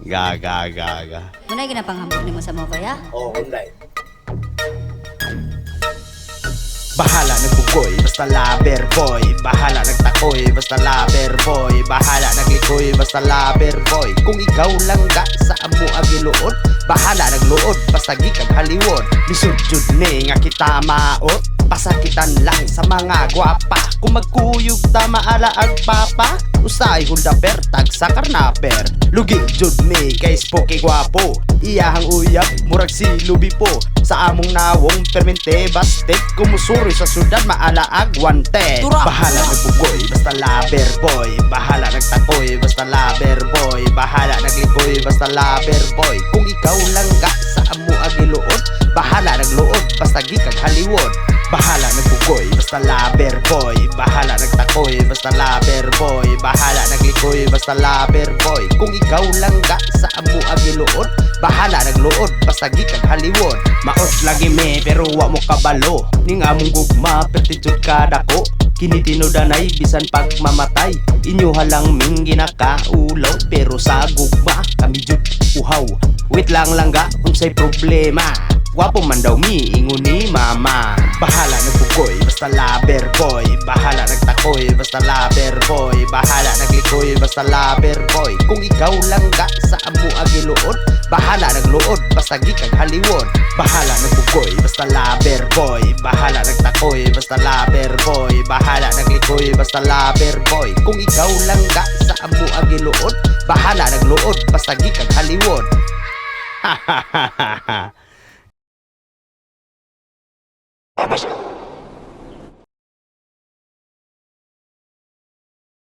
Ga ga ga ga. Munay ginapanghambog nimo sa mo kuya? Oh, unday. Bahala nagbugoy, basta lover boy. Bahala nagtakoy, basta lover boy. Bahala naglikoy, basta lover boy. Kung ikaw lang ga sa amo agiluod, bahala nagluod, basta gikag haliwod. Lisod jud ni nga kita maot, pasakitan lang sa mga gwapa. Kung magkuyog ta maala ang papa, usay huldaper, tag sa karnaper. Lugi jud ni kay spooky gwapo, iyahang uyab, murag si lubi po. Sa among nawong permente bastet, kumusuri sa syudad maalaag wanted. Bahala nagbugoy, basta lover boy. Bahala nagtakoy, basta lover boy. Bahala naglikoy, basta lover boy. Kung ikaw lang ga sa amo agiluod, bahala nagluod, basta gikag haliwod. Bahala nagbugoy, basta lover boy. Bahala nagtakoy, basta lover boy. Bahala naglikoy, basta lover boy. Kung ikaw lang ga sa amo agiluod, bahala nagluod, basta gikag haliwod. Maot lagi me pero wa mo kabalo, ning among gugma perti jud kadako. Kini tinudanay bisan pagmamatay, inyo halang ming ginakaulaw. Pero sa gugma kami jud uhaw. Wait lang langga, unsay problema? Gwapo man daw mi, ingon ni mama. Bahala nagbugoy, basta lover boy. Bahala nagtakoy, basta lover boy. Bahala naglikoy, basta lover boy. Kung ikaw lang ga sa amo agiluod, bahala nagluod, basta gikag haliwod. Bahala nagbugoy, basta lover boy. Bahala nagtakoy, basta lover boy. Bahala naglikoy, basta lover boy. Kung ikaw lang ga sa amo agiluod, bahala nagluod, basta gikag haliwod. Ha ha ha ha ha.